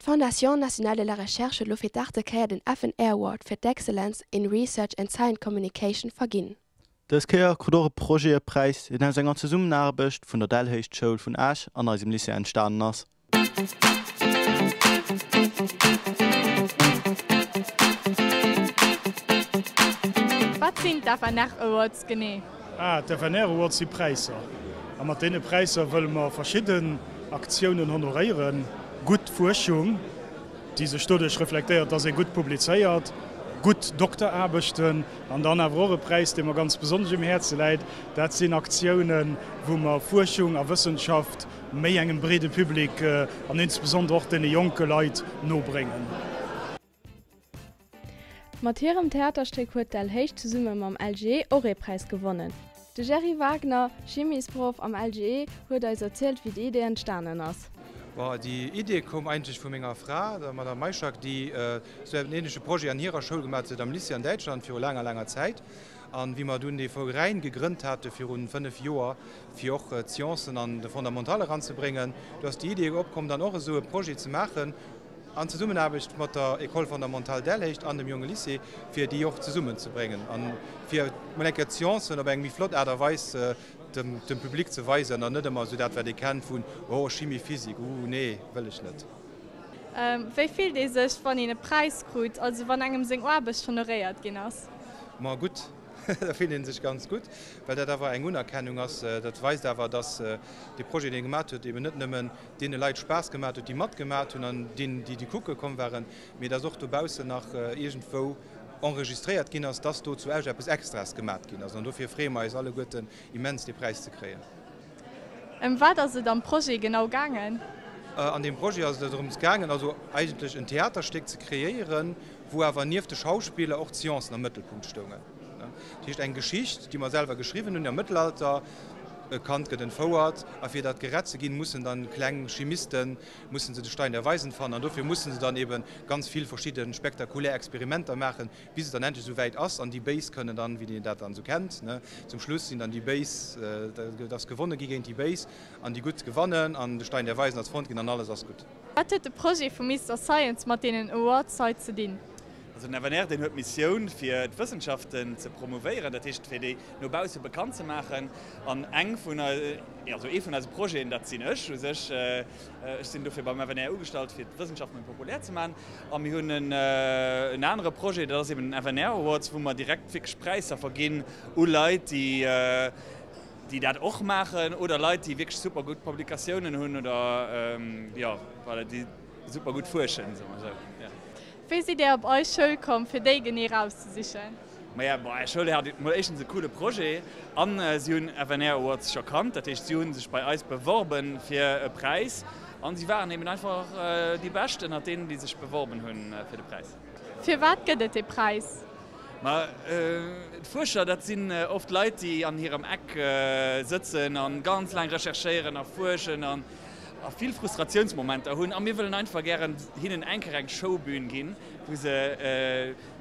D'Fondation Nationale de la Recherche huet elo fir d'aachte Kéier den FNR Award fir d'Excellence in Research and Science Communication verginn. Dës Kéier krut och e Projet e Präis, deen aus enger Zesummenaarbecht vun der Dellhéichtschoul vun Esch an eisem Lycée entstanen ass. Wat sinn d'FNR Awards genee? Ah, d'FNR Awards si Präisser. A mat deene Präisser wëlle mer verschidden Aktiounen honoréieren. Gutt Fuerschung, déi sech doduerch reflektéiert, dass ee gutt publizéiert, gutt Dokteraarbechten an dann awer och e Präis, dee mer ganz besonnesch um Häerze läit, dat sinn Aktiounen, wou mer Fuerschung a Wëssenschaft méi engem breede Public an insbesondere och deene jonke Leit nobréngen. Mat hirem Theaterstéck huet d'Dellhéicht zesumme mam LGE och ee Präis gewonnen. De Gerry Wagner, Chimiesproff am LGE, huet eis erzielt wéi déi Idee entstanen ass. Bon, déi Idee koum eigentlech vu menger Fra, der Madame Maischak, déi esou en ähnleche Projet an hirer Schoul gemaat huet am Lycée an Däitschland viru laanger, laanger Zäit. An wéi mer dunn dee Veräin gegrënnt hate virun 5 Joer, fir och d'Sciencen an de Fondamental eranzebréngen, do ass déi Idee opkomm, dann och esou e Projet ze maachen, an Zesummenaarbecht mat der École fondamentale Dellhéicht an dem Jonge Lycée, fir déi och zesummenzebréngen a fir mol eng Kéier d'Sciencen op eng méi flott Aart a Weis dem Public ze weisen an net ëmmer esou dat, wat ee kennt vun, oh Chimie, Physik, ooh nee, wëll ech net. Wéi fillt ee sech, wann een e Präis krut, also wann engem seng Aarbecht honoréiert ginn ass? Ma gutt, da fillt ee sech ganz gutt, well dat awer eng Unerkennung ass. Dat weist awer, dass dee Projet, deen ee gemaat huet, eben net nëmmen deene Leit Spaass gemaat huet, déi matgemaat hunn an deenen, déi déi kucke komm waren, mee dass och dobaussen nach iergendwou enregistréiert ginn ass, dass do zu Esch eppes Extraes gemaat ginn ass. An dofir freeë mer eis alleguerten immens, dee Präis ze kréien. Ëm wat ass et am Projet genau gaangen? An deem Projet ass et drëms gaangen, also eigentlech en Theaterstéck ze kreéieren, wou awer nieft de Schauspiller och d'Sciencen am Mëttelpunkt stoungen. Dat heescht eng Geschicht, déi mer selwer geschriwwen hunn am Mëttelalter, E Kand gëtt entfouert a fir dat gerett ze ginn, mussen dann kleng Chimisten, mussen se de Stein der Weisen fannen an dofir mussen se dann eben ganz vill verschidde spektakulär Experimenter maachen, bis et dann endlech esou wäit ass an déi Béis kënnen dann, wéi een dat dann esou kennt, ne, zum Schluss sinn dann déi Béis, et ass gewonne gi géint déi Béis an déi Gutt gewannen an de Stein der Weisen ass fonnt ginn an alles ass gutt. Wat huet de Projet vu Mister Science mat deenen Awards hei ze dinn? Also den FNR, deen huet d'Missioun fir d'Wëssenschaften ze promouvéieren, dat heescht fir déi no bausse bekannt ze maachen. An eng vun, also ee vun eise Projeten, dat sinn ech u sech, ech sinn dofir beim FNR ugestallt fir d'Wëssenschaft méi populär ze maachen. A mir hunn en anere Projet, dat ass eben den FNR Awards, wou mer direkt wierklech Präisser verginn u Leit, déi déi dat och maachen oder Leit, déi wierklech super gutt Publikatiounen hunn oder jo voilà, déi super gutt fuerschen, soe mer esou. Wéi sidd Dir op eis Schoul komm fir déi genee rauszesichen? Maja, bon, är Schoul hat mol éischtens e coole Projet an si hunn FNR Awards scho kannt. Dat heescht, si hu sech bei eis beworben fir e Präis an si waren eben einfach déi Bescht ënnert deenen, déi sech beworben hunn fir de Präis. Firwat gëtt et dee Präis? Ma d'Fuerscher, dat sinn oft Leit, déi an hirem Eck sëtzen a ganz laang recherchéieren a fuerschen an a vill Frustratiounsmomenter hunn a mir wëllen einfach gären hinnen eng Kéier eng Showbühn ginn, wou se,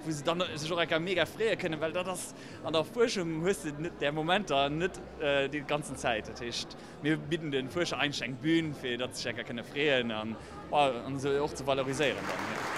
wou se dann sech och eng Kéier mega freeë kënnen, well dat ass, an der Fuerschung hues de net där Momenter net déi ganzen Zäit. Dat heescht, mir bidden de Fuerscher eigentlech eng Bühn, fir datt se sech eng Kéier kënne freeën an, an se och ze valoriséieren dann.